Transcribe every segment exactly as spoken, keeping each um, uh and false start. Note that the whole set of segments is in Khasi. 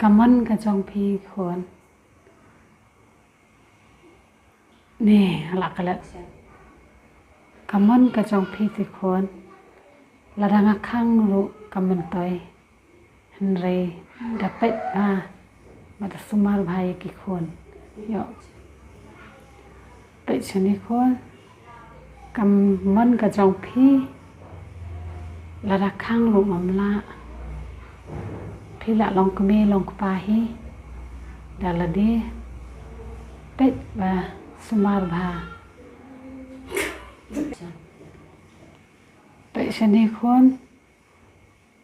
Ka mon ka jong phi khun. Ne, la ka let. Ka mon ka jong phi te khun. Lada nga khang ruh kam myntoi. Hynrei da peit bha, bad da sumar bha ïa ki khun. Ïoh. Peit shane khun. Ka mon ka jong phi. Lada khang ruh ngam lah. Phi lah long kmie long kpa hi. Da lade. Peit bha, sumar bha. Peit shane khun.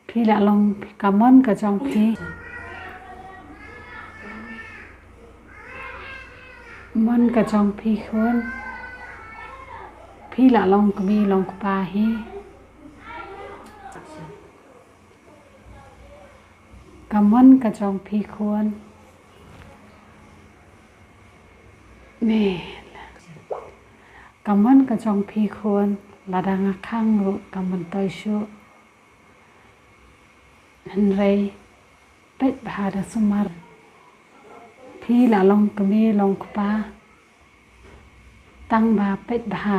Phi lah long, ka mon ka jong phi. Mon ka jong phi khun. Phi lah long kmie long kpa hi. Ka mon ka jong phi khun. Ne. Ka mon ka jong phi khun. Lada nga khang ruh kam myntoi shuh. Hynrei peit bha da sumar. Phi lah long kmie long kpa. Tang ba peit bha.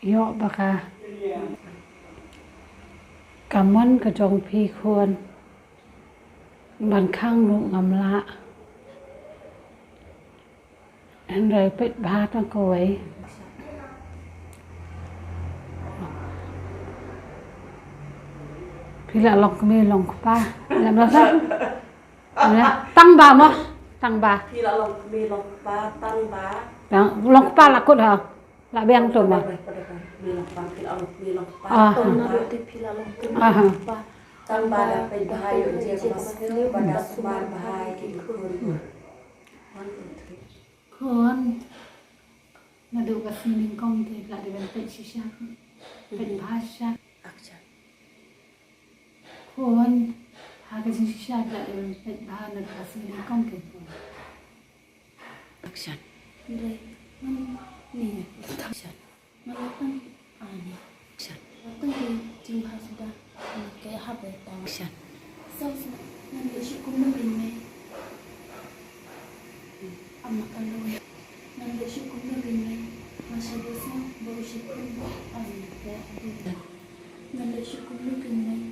Ïoh ba ka, ka mon ka jong phi khun. Ban khang ruh ngam lah. Hynrei peit bha tang kawei. Phi lah long kmie long kpa. Lem lah sa. Tang ba mo. Tang ba. Phi lah long kmie long kpa tang ba. Tang long kpa la kut ha. La biang tu mo. Kmie long kpa, phi lah long kmie long kpa. Ah. Tang ba. Tang ba da peit bha ïoh jia ba sniew ba da sumar bha ïa ki khun. Khun, naduh ka sngi nyngkong te la dei ban peit shisha. Peit bha shisha. Action. Khun, ha ka jingshisha la dei ban peit bha naduh ka sngi nyngkong te khun. Action. Dei, man, ni. Action. Nga la tang, ah, ni. Action. Nga la tang ki jingbha suda. Nga ka hap dei tang. Action. Sa, sa, ngan leh shuh kumno kein mei. Am na ka long. Ngan leh shuh kumno kein mei. Nga sha dei sa, ba u shuh kumno. Ah, ni, ka, ah, ni. Ngan leh shuh kumno kein mei.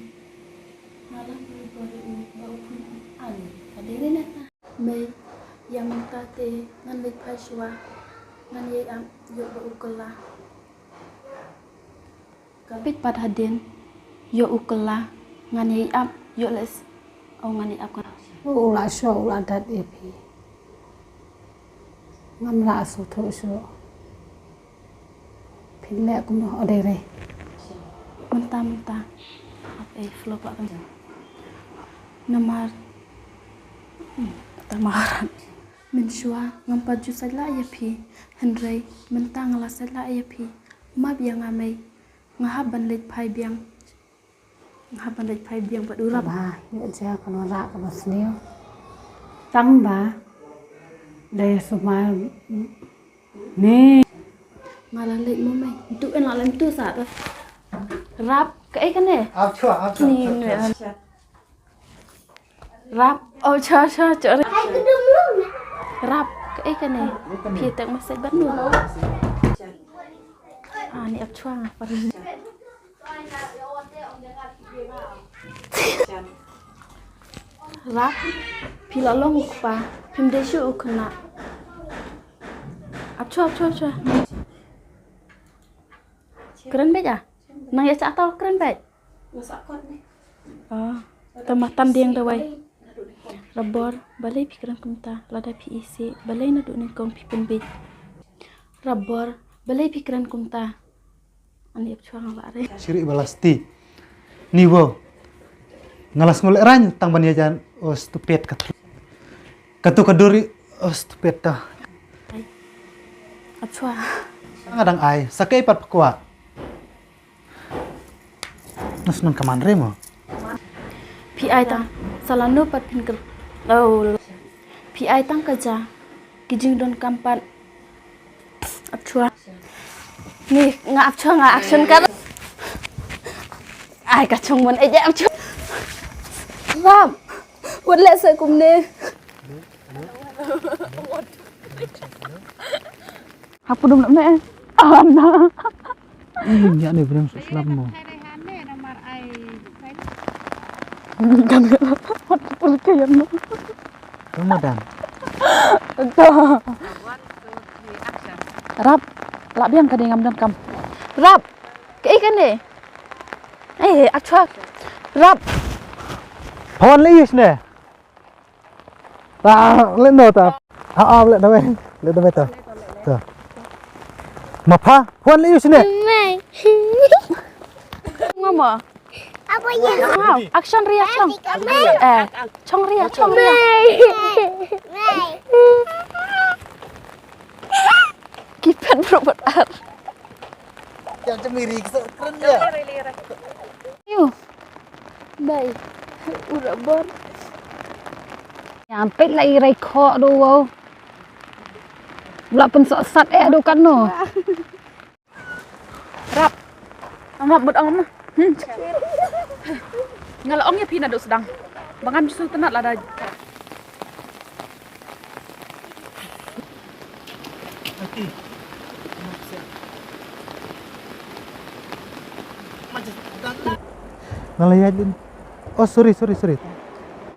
Nga la pynbor ïa u, ba u khun, ah, ni. Ka dei re na ta. Mei, ïa mynta te ngan leit phai shuwa, ngan ïai ap ïoh ba u kylla. Ka peit pat hadien, ïoh u kylla, ngan ïai ap ïoh leh s-, oh, ngan ïai ap ka. U la shoh, u la dat ïa phi. Ngam lah sngewthuh shuh. Phin leh kumno, o dei re. Mynta, mynta. Ap ei, flow ba kan. Namar. Hmm, tamar. Mynshuwa ngam pat ju sait lah ïa phi. Hynrei mynta nga la sait lah ïa phi. Map ïa nga mei. Nga hap ban leit phai biang. Nga hap ban leit phai biang bad u rap. Ba, ïoh jia kano rap kaba sniew. Tang ba. Dei sumar. Ni. Nga la leit mo mei. Tu en la lem tu sa ta. Rap kaei kane? Ap chwa, ap chwa. Ni, ni. Rap. Oh, cha, cha, cha. Rap kaei kane? Phi tek message ban nu. Ah, ni ap chwa nga par. Rap, phi la long u kpa, phim dei shuh u khynnah. Ap chwa, ap chwa, ap chwa. Kren beit ah? Nang ïa cha tau kren beit. Oh, tama tam dieng dawai. Rabor, balei phi kren kumta, lada phi isih, balei naduh nyngkong phi pynbeit. Rabor, balei phi kren kumta. Ani ap chwa nga ba re. Shiri balasti. Ni wo. Nga la sngew lehraiñ tang ban ïa jan, oh, stupid kat. Katu ka duri, oh, stupid ta. Ai. Ap chwa. Nga dang ai, sa kaei pat phi kwah. Nas non kaman re mo. Phi ai tang, sa lano pat phin kel. Oh. Phi ai tang ka ja. Ki jingdonkam pat. Ap chwa. Ni, nga ap chwa, nga action ka. Ai, ka chong mon, eh, ap chwa. Ram. Put leh sa kumne. Hapu dum ne. Ana. Ih, ïa ne breng suk slap mo. Kan pul ke yang no. Ramadan. Dah. Rap. Lah biang ka ding ngam donkam. Rap. Kaei kane? Eh, achwa. Rap. Phone le use ne. Ta le no ta. Ah, ah, le dawai. Le dawai ta. Ta. Ma pha, phone le use ne. Mai. Mama. Apa ya? Wow, action ri action. Mai. Eh, chong ri chong ri. Mai. Mai. Kipat bro betar. Yang cemiri kesel keren ya. Yu. Bai. Ura bor. Yang pet la irai kok do wow. Bla pun sok sat eh do kan no. Rap. Angap mut angap na. Hmm. Nga la ong ïa phi naduh sdang ba ngam ju sngewtynnat lada. Nga la ïaid lin. Oh, sorry, sorry, sorry.